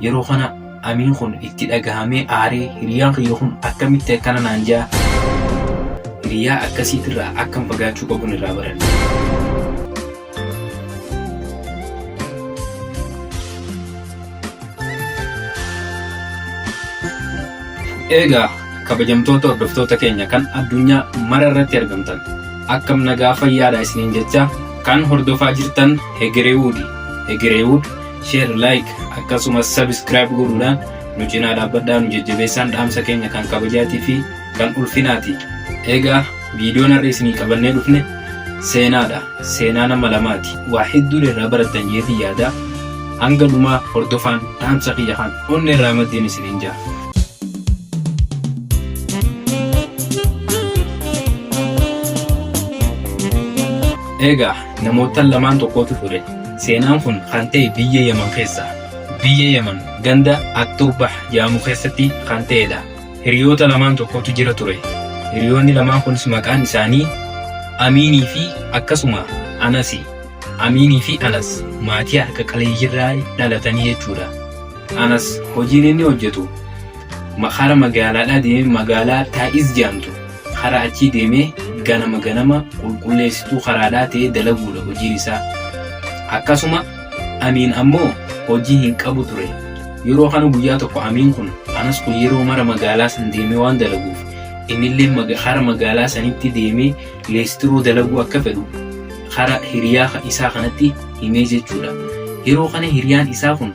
Yeroo kana Amiin kun itti dhagahamee aaree hiriyaan kiyya kun akkamitti akkana naan jaa hiriyaa akkasiitirraa akkam fagaachuu qabuun irraa baradhe. Egaa kabajamtoota hordoftoota keenya kan addunyaa mara irratti argamtan akkam nagaa fayyaadha isiniin jecha kan hordofaa jirtan Hegereewuudi. Hegereewuud share like akkasumas subscribe godhuudhaan nu cinaa dhaabbadhaa nu jajjabeessaan dhaamsa keenya kan kabajaatii fi kan ulfinaati. Egaa viidiyoon har'a isinii qabannee dhufne seenaadha. Seenaa nama lamaati. Waa hedduun irraa barattan jeetii yaada. Hanga dhumaa hordofaan dhaamsa kiyya kan onnee irraa maddeen isiniin jaa. Egaa namoota lamaan tokkotu ture. Seenaan kun kan ta'e biyya Yaman keessa. Biyya Yaman ganda Atturbah jedhamu keessatti kan ta'edha. Hiriyoota lamaan tokkotu jira ture. Hiriyoonni lamaan kunis maqaan isaanii Amiinii fi akkasuma Anasi. Amiinii fi Anas maatii harka qaleeyyiirraa dhalatanii jechuudha. Anas hojiin inni hojjetu kara magaalaadhaa deemee magaalaa Taa'iz jedhamtu kara achii deemee ganama ganama qulqulleessituu karaadhaa ta'ee dalaguudha hojiin isaa. Akkasuma Amiin ammoo hojii hin qabu ture. Yeroo kana guyyaa tokko Amiin kun Anas kun yeroo mara magaalaa san deemee waan dalaguuf innillee kara magaalaa sanitti deemee leestiroo dalaguu akka fedhu kara hiriyaa isaa kanatti himee jechuudha. Yeroo kana hiriyaan isaa kun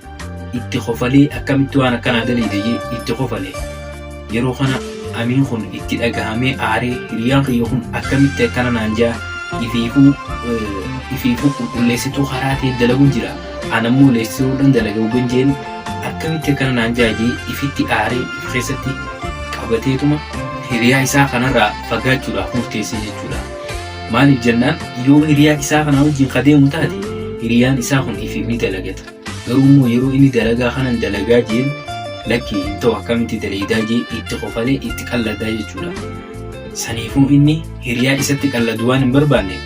itti kofalee akkamitti waan akkanaa daleyda jee itti kofale. Yeroo kana Amiin kun itti dhagahamee aaree hiriyaan kiyya kun akkamitti akkana naan jaa ifiifuu ifiifuu qulqulleessituu karaa ta'e dalagu jira. Anammoo leessiruudhaan dalaga ugan jeen akkamitti akkana naan jaa jee ifitti aaree if keessatti qabateetuma hiriyaa isaa kanarraa fagaachuudhaaf murteessee jechuudha. Maaliif jennaan yoo hiriyaa isaa kana wajjin ka deemu taate hiriyaan isaa kun ifiif ni dalagata. Garuu immoo yeroo inni dalagaa kanan dalagaa jeen lakkii hin ta'u akkamitti daleeydaa jee itti kofalee itti qalladaa jechuudha. Saniifuu inni hiriyaa isatti qalladu waan hin barbaanne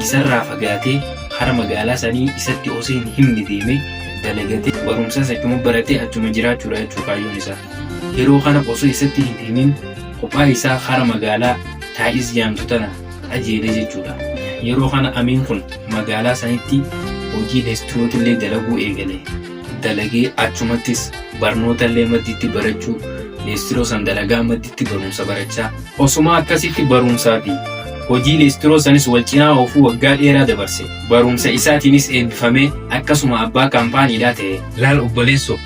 isarraa fagaatee kara magaalaa sanii isatti osoo hin himne deemee dalagatee barumsas achuma baratee achuma jiraachuudha jechuu kaayyoon isaa. Yeroo kana osoo isatti hin himin kophaa isaa kara magaalaa Taa'iz jedhamtu tana qajeele jechuudha. Yeroo kana Amiin kun magaalaa sanitti hojii leestirootillee dalaguu eegale. Dalagee achumattis barnootallee madditti barachuu leestiroo san dalagaa madditti barumsa barachaa osuma akkasitti barumsaa fi hojii leestiroo sanis wal cinaa oofuu waggaa dheeraa dabarse. Barumsa isaatiinis eebbifamee akkasuma abbaa kaampaaniidhaa ta'e. Laal obboleessoo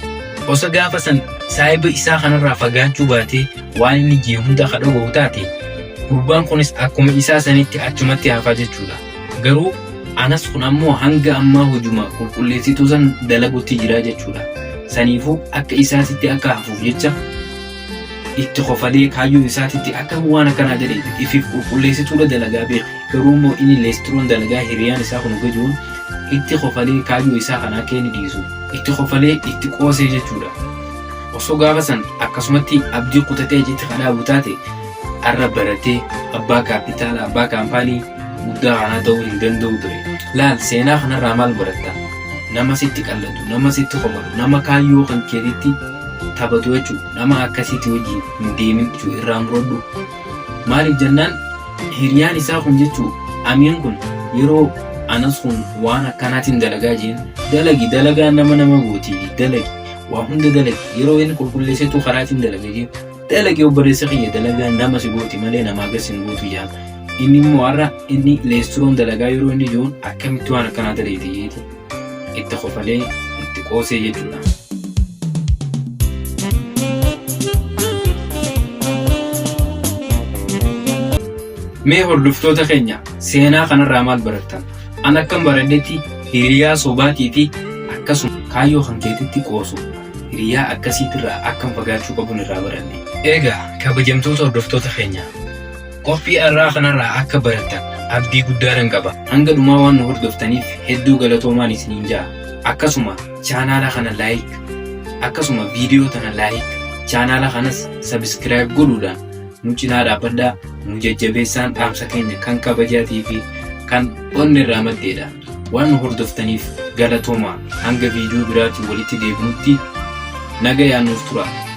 osa gaafa san saahiba isaa kanarraa fagaachuu baatee waan inni jee hunda ka dhaga'u taate gurbaan kunis akkuma isaa sanitti achumatti hafaa jechuudha. Garuu Anas kun ammoo hanga ammaa hojuma qulqulleessituu san dalagutti jira jechuudha. Saniifuu akka isaatitti akka hafuuf jecha itti kofalee kaayyoo isaatitti akka waan akkanaa jedhe ifiif qulqulleessituudha dalagaa beeke. Garuu immoo inni leestiroon dalagaa hiriyaan isaa kun gajuun itti kofalee kaayyoo isaa kana akka inni dhiisu itti kofalee itti qoosee jechuudha. Osoo gaafa san akkasumatti abdii kutatee achitti ka dhaabu taate arra baratee abbaa kaapitaala abbaa kaampaanii guddaa kanaa ta'uu hin danda'u ture. Laal seenaa kanarraa maal baratta? Nama sitti qalladu, nama sitti kofalu, nama kaayyoo kan keetitti taphatu jechuudha. Nama akkasiitti wajjin hin deemin jechuudha irraa muradhu. Maaliif jennaan hiriyaan isaa kun jechuudha amiin kun yeroo anas kun waan akkanaatiin dalagaa jeen dalagi dalagaa nama nama gooti dalagi waa hunda dalagi yeroo inni qulqulleessituu karaatiin dalaga jeen dalagi obboleessa kiyya dalagaa nama si gooti malee namaa gas hin gootu jaan inni immoo har'a inni leesturoon dalagaa yeroo inni jiruun akkamitti waan akkanaa dalagde jeeti itti kofalee itti qoosee jechuudha. Mee hordoftoota keenya seenaa kanarraa maal barattan? An akkan baradhetti hiriyaa sobaatii fi akkasuma kaayyoo kan keetitti qoosu hiriyaa akkasiitirraa akkam fagaachuu qabuun irraa baranne. Egaa kabajamtoota hordoftoota keenya qophii har'aa kanarraa akka barattan abdii guddaadhan qaba. Hanga dhumaa waan nu hordoftaniif hedduu galatoomaan isiniin ja'a. Akkasuma chaanaala kana like akkasuma viidiyoo tana like chaanaala kanas subscribe godhuudhaan nu cinaa dhaabbadhaa nu jajjabeessaan dhaamsa keenya kan kabajaatii fi kan onnee irraa maddeedha. Waan nu hordoftaniif galatoomaa. Hanga viidiyoo biraatiin walitti deebinutti Nagayaan nuuf turaa.